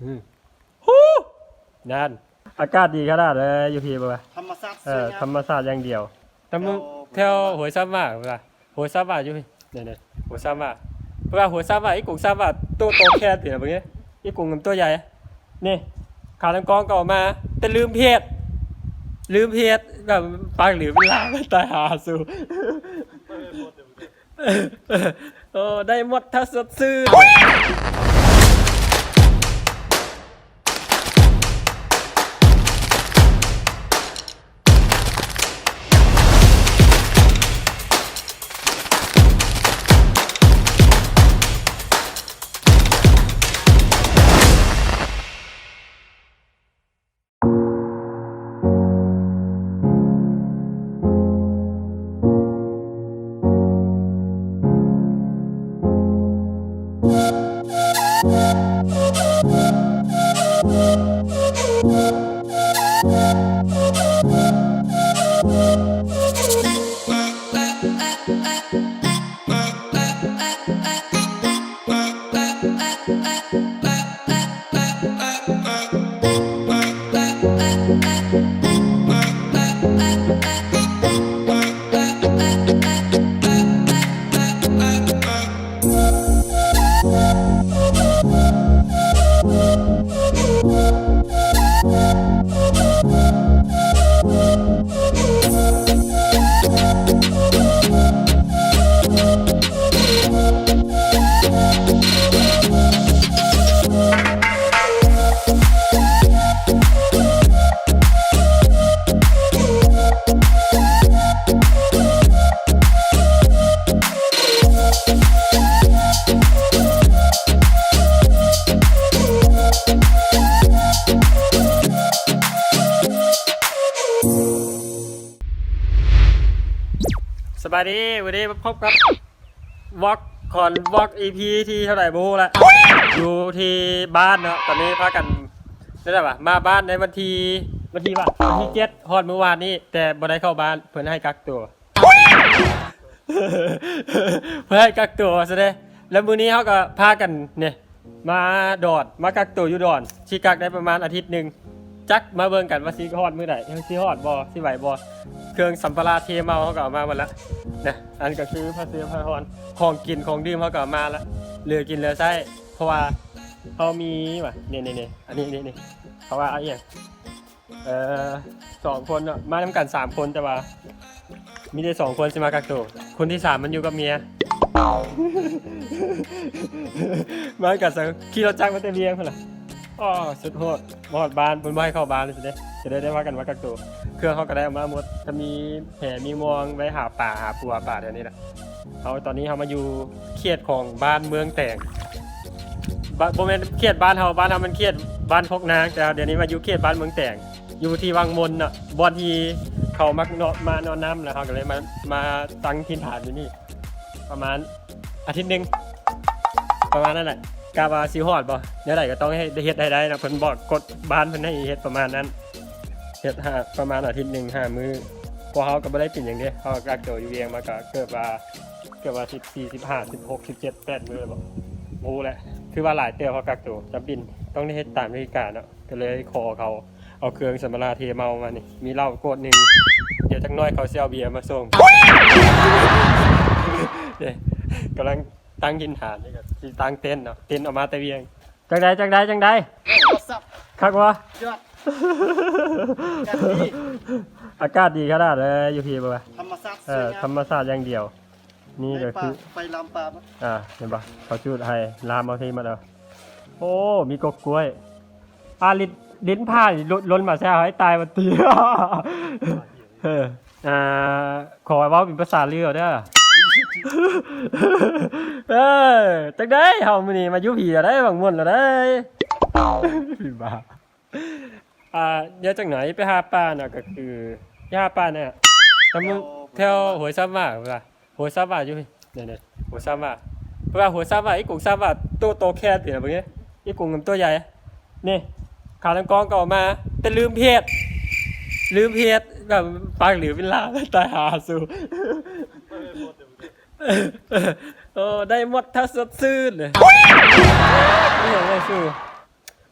ອືມ ຮູ້ ນັ້ນ ອາກາດດີຂະໜາດເລີຍຢູ່ພີ້ ເບິ່ງວ່າ ທຳມະຊາດ ເອີ ສວຍງາມ ທຳມະຊາດຢ່າງດຽວ ແຕ່ເມືອງ ແຖວ ແຖວຫ້ວຍສາມວາ ເບິ່ງວ່າ ຫ້ວຍສາມວາຢູ່ພີ້ ນີ້ໆ ຫ້ວຍສາມວາ ເພິ່ນວ່າຫ້ວຍສາມວາ ອີກກົງສາມວາ ໂຕ ໂຕແຄບພີ້ນະ ເບິ່ງນີ້ ອີກກົງມັນໂຕໃຫຍ່ ນີ້ ຂາຕັ້ງກ້ອງກໍເອົາມາ ແຕ່ລືມເພດ ລືມເພດ ແບບປາກລືມເວລາ ຕາຍຫາສູ. ໂອ້ ໄດ້ໝົດຖ້າສົດຊື່ນ. ສະບາຍດີ ມື້ນີ້ມາພົບກັບວລັອກ ຂອນວລັອກ ອີພີ ທີເທົ່າໃດບໍ່ຮູ້ລະ ຢູ່ທີ່ບ້ານເນາະ ຕອນນີ້ພາກັນ ນັ້ນແຫຼະວ່າ ມາບ້ານໃນວັນທີ ວັນທີວ່າ ວັນທີເຈັດ ຮອດມື້ວານນີ້ ແຕ່ບໍ່ໄດ້ເຂົ້າບ້ານ ເພິ່ນໃຫ້ກັກຕົວ ເພິ່ນໃຫ້ກັກຕົວຊະເດ້ ແລ້ວມື້ນີ້ເຮົາກໍພາກັນນີ້ ມາດອນ ມາກັກໂຕຢູ່ດອນ ຊິກັກໄດ້ປະມານອາທິດໜຶ່ງ ຈັກມາເບິ່ງກັນວ່າຊິຮອດມື້ໃດ ຊິຮອດບໍ່ ຊິໄຫວບໍ່ ເຄື່ອງສຳພາລະເທເມົາເຮົາກໍເອົາມາໝົດລະນະ ອັນກໍຄືຜ້າເຊື້ອຜ້າຮ້ອນ ຂອງກິນຂອງດື່ມເຮົາກໍເອົາມາລະ ເຫຼືອກິນເຫຼືອໃຊ້ ເພາະວ່າເຮົາມີວ່າ ນີ້ໆໆ ອັນນີ້ ນີ້ໆ ເຂົາວ່າເອົາອີ່ຫຍັງ ເອີ ສອງຄົນເນາະ ມານຳກັນສາມຄົນ ແຕ່ວ່າມີແຕ່ສອງຄົນຊິມາກັກໂຕ ຄົນທີສາມມັນຢູ່ກັບເມຍ ມາກັນສາມ ຂີ່ລົດຈັກມາແຕ່ວຽງພຸ້ນລະ ອໍ ສຸດໂຫດ ມາຮອດບ້ານ ເພິ່ນບໍ່ໃຫ້ເຂົ້າບ້ານຊິເດ້ ຈະໄດ້ ໄດ້ພາກັນມາກັກໂຕ ເຄື່ອງເຮົາກໍໄດ້ເອົາມາໝົດ ຈະມີແຫມີມວງໄວ້ຫາປາ ຫາປູຫາປາແຖວນີ້ແຫຼະ ເຮົາ ຕອນນີ້ເຮົາມາຢູ່ເຂດຂອງບ້ານເມືອງແຕງ ບ- ບໍ່ແມ່ນເຂດບ້ານເຮົາ ບ້ານເຮົາມັນເຂດບ້ານພວກນາງ ແຕ່ດຽວນີ້ມາຢູ່ເຂດບ້ານເມືອງແຕງ ຢູ່ທີ່ວັງມົນເນາະ ບ່ອນທີ່ເຂົາມັກເນາະ ມານອນນຳ ແລ້ວເຮົາກໍເລີຍມາ ມາຕັ້ງຖິ່ນຖານຢູ່ນີ້ ປະມານອາທິດໜຶ່ງ ປະມານນັ້ນແຫຼະ ກະວ່າຊິຮອດບໍ່ ແນວໃດກໍຕ້ອງໃຫ້ໄດ້ເຮັດໃຫ້ໄດ້ເນາະ ເພິ່ນບອກກົດບ້ານເພິ່ນໃຫ້ເຮັດປະມານນັ້ນ ເຮັດຫ້າ ປະມານອາທິດໜຶ່ງ ຫ້າມື້ ພວກເຮົາກໍບໍ່ໄດ້ກິນຫຍັງເດ້ ເຮົາກໍກັກໂຕຢູ່ວຽງມາກໍເກືອບວ່າ ເກືອບວ່າສິບສີ່ ສິບຫ້າ ສິບຫົກ ສິບເຈັດ ແປດມື້ແລ້ວບໍ ບໍ່ຮູ້ແຫຼະ ຖືວ່າຫຼາຍເຕີບ ເຮົາກັກໂຕຈຳເປັນຕ້ອງໄດ້ເຮັດຕາມວິທີການເນາະ ກໍເລີຍຂໍເຂົາເອົາເຄື່ອງສຳພາລະເທເມົາມານີ້ ມີເຫຼົ້າໂກດໜຶ່ງ ດຽວຈັກໜ້ອຍເຂົາຊິເອົາເບຍມາສົ່ງ ເດ້ ກຳລັງຕັ້ງຖິ່ນຖານ ນີ້ກໍຊິຕັ້ງເຕັນເນາະ ເຕັນເອົາມາແຕ່ວຽງ ຈັ່ງໃດ ຈັ່ງໃດ ຈັ່ງໃດ ຄັກບໍ່ ຍອດ ອາກາດດີ ອາກາດດີຂະໜາດເລີຍຢູ່ພີ້ ເບິ່ງວ່າ ທຳມະຊາດ ເອີ ສວຍງາມ ທຳມະຊາດຢ່າງດຽວ ນີ້ກໍຄື ໄຟ ໄຟລາມປາມ ອ່າ ເຫັນບໍ່ ເຂົາຈູດໃຫ້ລາມເອົາທີ່ໝົດເອົາ ໂອ້ ມີກົກກ້ວຍ ອ່າ ລິ້ນ ລິ້ນພ້ານີ້ ຫຼົ່ນ ຫຼົ່ນມາໃສ່ເຮົາໃຫ້ຕາຍໝົດຕິ ເອີ ອ່າ ຂໍເວົ້າເປັນພາສາລືເດີ ເອີ ຈັ່ງໃດ ເຮົາມື້ນີ້ມາຢູ່ພີ້ແລ້ວໃດ໋ ຫວັງມ່ວນແລ້ວໃດ໋ ພີ່ບ້າ ອ່າ ດຽວຈັກໜ້ອຍໄປຫາປາເນາະ ກໍຄືໄປຫາປາເນາະ ແຖວ ແຖວຫ້ວຍສາມວາ ເພິ່ນວ່າ ໂອ້ ຊາວບ້ານຢູ່ພີ້ ນີ້ໆ ໂອ້ ຊາວບ້ານ ເພິ່ນວ່າໂອ້ ຊາວບ້ານ ອີກກົງຊາວບ້ານ ໂຕ ໂຕແຄບພີ້ນະ ເບິ່ງນີ້ ອີກກົງມັນໂຕໃຫຍ່ ນີ້ ຂາຕັ້ງກ້ອງກໍເອົາມາ ແຕ່ລືມເພດ ລືມເພດ ແບບປາກລືມເວລາ ຕາຍຫາສູ ໂອ້ ໄດ້ໝົດຖ້າສົດຊື່ນ ອີຫຍັງເລີຍສູ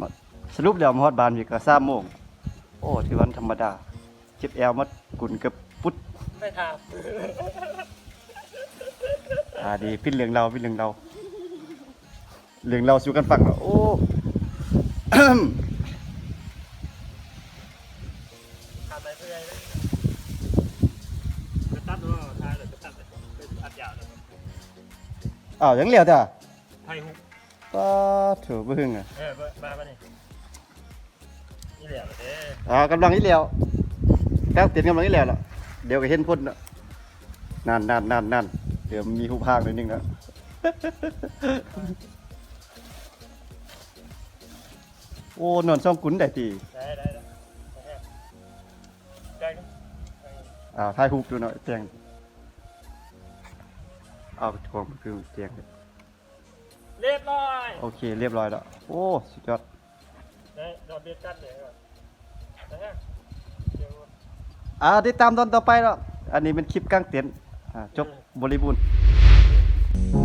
ມາ ສະຫຼຸບແລ້ວມາຮອດບ້ານນີ້ກໍສາມໂມງ. ໂອ້ ຖືວ່າທຳມະດາ ເຈັບແອວມາກຸນເກືອບປຸດ. ໄດ້ຖາມ ອ່າ ດີ ປິ່ນເລື່ອງເລົ່າ ປິ່ນເລື່ອງເລົ່າ ເລື່ອງເລົ່າສູ່ກັນຟັງເນາະ. ໂອ້ ຂາດຫຼາຍເທື່ອເລີຍ ກະຕັດເນາະ ຖ່າຍແລ້ວກະຕັດ ເປັນອັດຍາວເລີຍ. ອ້າວ ຍັງແລ້ວເດີ ຖ່າຍຮູບ ປາດໂທ້ ບໍ່ຫຶງອະ. ເອີ ມາ ມານີ້ ອີແລ້ວເດ້ ອ່າ ກຳລັງອີແລ້ວ ກາງເຕັນກຳລັງອີແລ້ວລະ ດຽວກໍເຫັນຜົນເນາະ. ນັ້ນໆໆໆ ດຽວມີຮູບຮ່າງໜ້ອຍໜຶ່ງເນາະ. ໂອ້ ນອນສອງກຸນໄດ້ຕິ ໄດ້ ໄດ້ ໄດ້ ໄດ້ ອ່າ ຖ່າຍຮູບດູເນາະ ແຈ້ງ ເອົາ ຂອງຄືແຈ້ງ ລຽບຮ້ອຍ ໂອເຄ ລຽບຮ້ອຍແລ້ວ. ໂອ້ ສຸດຍອດ ໄດ້ດອກເບດກັນເລີຍ ອ່າ ຕິດຕາມຕອນຕໍ່ໄປເນາະ. ອັນນີ້ແມ່ນຄລິບກາງເຕັນ ອ່າ ຈົບ ອືມ ບໍລິບູນ.